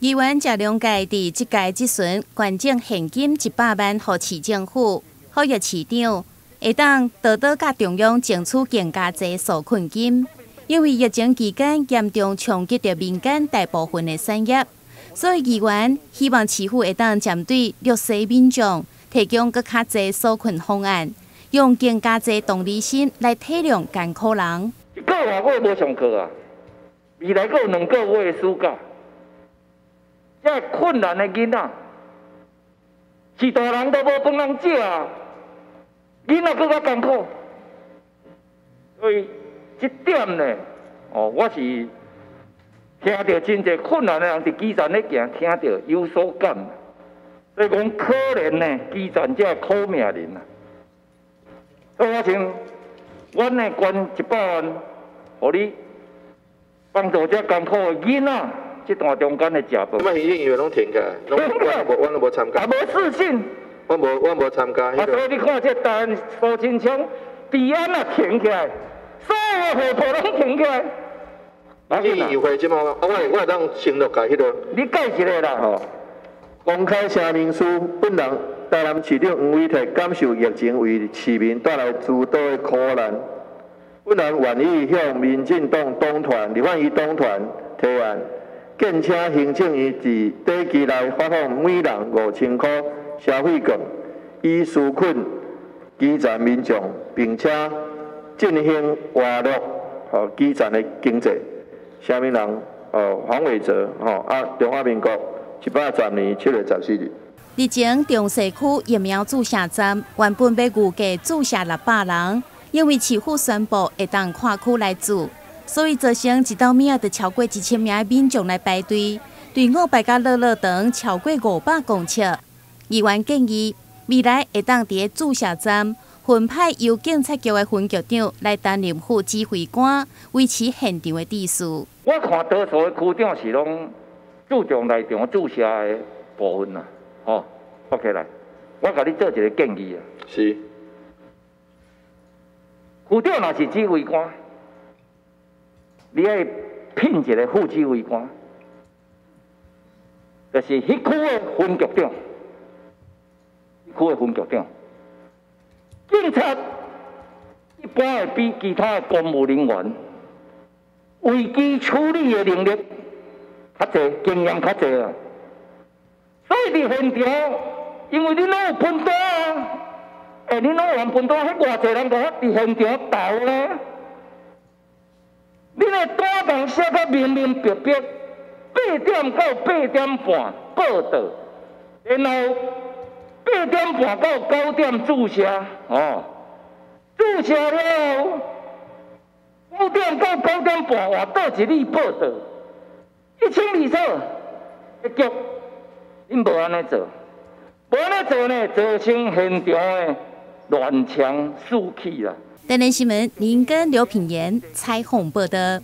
議員謝龍介佇這屆質詢捐贈現金100萬予市政府，呼籲市長會當多多佮中央爭取更加濟紓困金，因為疫情期間嚴重衝擊著民間大部分的產業，所以議員希望市府會當針對弱勢民眾提供閣較濟紓困方案，用更加濟同理心來體諒艱苦人。一個外我無上課啊，未來閣有2個月的暑假。這困難的囡仔，是大人都無飯通食啊，囡仔閣較艱苦。所以這點呢，哦，我是聽著真濟困難的人佇基層咧行，聽著有所感。所以講可憐呢，基層這苦命人啊。所以我想，阮呢捐100萬，予你幫助這艱苦的囡仔。這段中間的食飯，我行政議員攏停起來，攏我攏無參加。啊，無自信。我無參加。啊，所以你看這台蘇貞昌治安啊停起來，所有貨鋪攏停起來。你議會這嘛，啊，我會當承諾共彼個。你改一個啦吼。公開聲明書，本人台南市長黃偉哲感受疫情為市民帶來諸多的苦難，本人願意向民進黨黨團、立法院黨團提案，建請行政院佇短期內發放每人5000箍消費券，以紓困基層民眾，並且振興活絡予基層的經濟。聲明人哦，黃偉哲吼啊，中華民國110年7月14日。日前，中勢區疫苗注射站原本欲預計注射600人，因為市府宣布會當跨區來注，所以造成一晝暝就超過1000名的民眾來排隊，隊伍排甲落落長，超過500公尺。議員建議，未來會當佇注射站分派由警察局的分局長來擔任副指揮官，維持現場的秩序。我看多數的區長是攏注重內場注射的部分啦，吼，OK 來，我共你做一個建議啊。是。區長若是指揮官，你愛聘一個副指揮官，就是彼區的分局長，彼區的分局長。警察一般會比其他的公務人員危機處理的能力較濟，經驗較濟啊。所以佇現場，因為恁攏有分單啊，欸，恁攏有分單，彼偌濟人就佇現場投呢。恁的單共寫甲明明白白，8點到8點半報到，然後8點半到9點注射，哦，注射了後，9點到9點半換倒一里報到，一清二楚。結局恁無按呢做，無按呢做呢，造成現場的亂槍四起啦。台南新聞林根劉品言採訪報導。